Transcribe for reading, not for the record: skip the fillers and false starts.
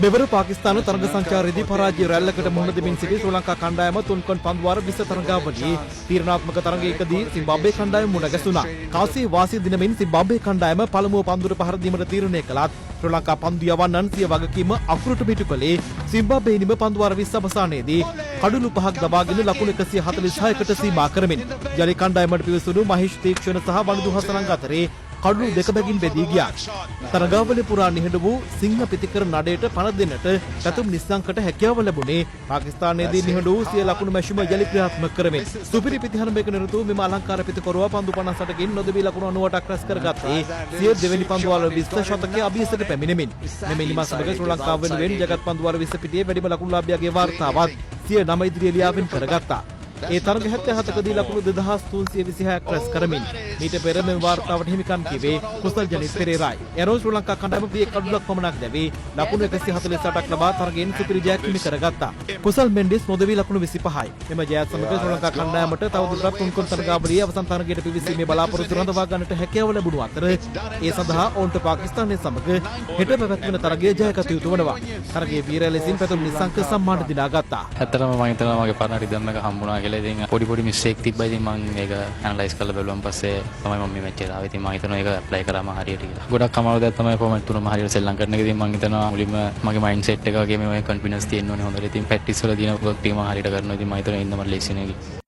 මෙවර පාකිස්තාන තරඟ සංචාරයේදී පරාජය රැල්ලකට මුහුණ දෙමින් සිටි ශ්‍රී ලංකා කණ්ඩායම තුන්කොන් පන්දුවාර 20 තරඟාවලියේ තීරණාත්මක තරඟයකදී සිම්බාබ්වේ කණ්ඩායම මුණ ගැසුණා. කාසියේ වාසිය දිනමින් සිම්බාබ්වේ කණ්ඩායම පළමුව පන්දුවට පහර දීමට තීරණය කළත් ශ්‍රී ලංකා පන්දු යවන්නන් සිය වගකීම අකුරට මිටු කළේ සිම්බාබ්වේ නිම පන්දුවාර 20 අවසානයේදී කඩුළු පහක් දබාගෙන ලකුණු 146කට සීමා කරමින්. යලි කණ්ඩායමට පිවිසුණු මහේෂ් තීක්ෂණ සහ වනිදු හසරංග අතරේ කඩුළු දෙක බැගින් බෙදී ගියා. තරගාවලිය පුරා නිහඬ වූ සිංහ පිතිකර නඩයට පණ දෙන්නට පැතුම් නිස්සංකට හැකියාව ලැබුණේ පාකිස්තානයේදී නිහඬ වූ සිය ලකුණු මැෂුම යලි ක්‍රියාත්මක කරමින්. සුපිරි පිතිහරඹයක නිරත වූ මෙම අලංකාර පිතිකරුවා පන්දු 58කින් නොදෙවී ලකුණු 98ක් රැස් කරගත්තේ සිය දෙවෙනි පන්දුවාර 20 ශතකයේ අභියසට පැමිණෙමින්. මෙම ඉනිම සමග ශ්‍රී ලංකාව වෙනුවෙන් ජගත් පන්දුවාර 20 පිටියේ වැඩිම ලකුණු ලාභියාගේ වාර්තාවත් සිය නම ඉදිරියේ ලියාවෙන් කරගත්තා. ඒ තරග 77කදී ලකුණු 2326ක් රැස් කරමින් මීට පෙර මෙම වාර්තාවට හිමිකම් කිව්වේ කුසල් ජනිත් පෙරේරායි. එරෝ ශ්‍රී ලංකා කණ්ඩායම ප්‍රිය කඩුලක් පමණක් දැවී ලකුණු 148ක් ලබා තරගයෙන් සුපිරි ජයක් හිමි කරගත්තා. කුසල් මෙන්ඩිස් නොදෙවී ලකුණු 25යි. මෙම ජයත් සමග ශ්‍රී ලංකා කණ්ඩායමට තවදුරටත් තුන්කොන් තරගාවලියේ අවසන් තරගයට පිවිසීමේ බලාපොරොත්තු රඳවා ගන්නට හැකියාව ලැබුණු අතර ඒ සඳහා ඔවුන්ට පාකිස්තානය සමග හෙට පැවැත්වෙන තරගය ජයගත යුතු වනවා. තරගයේ වීරයා ලෙසින් පැතුම් නිස්සංක සම්මාන දිනාගත්තා. ඇත්තටම මම හිතනවා මගේ පරණ රිද්ම් එක හම්බුණා කියලා. ඉතින් පොඩි පොඩි මිස්ටේක් තිබ්බා. ඉතින් මං ඒක ඇනලයිස් කරලා බැලුවන් පස්සේ තමයි මම මේ මැච් එකට ආවේ. ඉතින් මං හිතනවා ඒක ඇප්ලයි කරාම හරියට කියලා. ගොඩක් අමාරු දෙයක් තමයි ෆෝමැට් තුනම හරියට සෙල්ලම් කරන එක. ඉතින් මං හිතනවා මුලින්ම මගේ මයින්ඩ් සෙට් එක වගේ මේ වගේ කොන්ෆිඩන්ස් තියෙන්න ඕනේ හොඳට. ඉතින් ප්‍රැක්ටිස් වල තියෙන වර්ක් ටික මං හරියට කරනවා. ඉතින් මං හිතනවා ඉන්න මට ලේසි නෑ කියලා.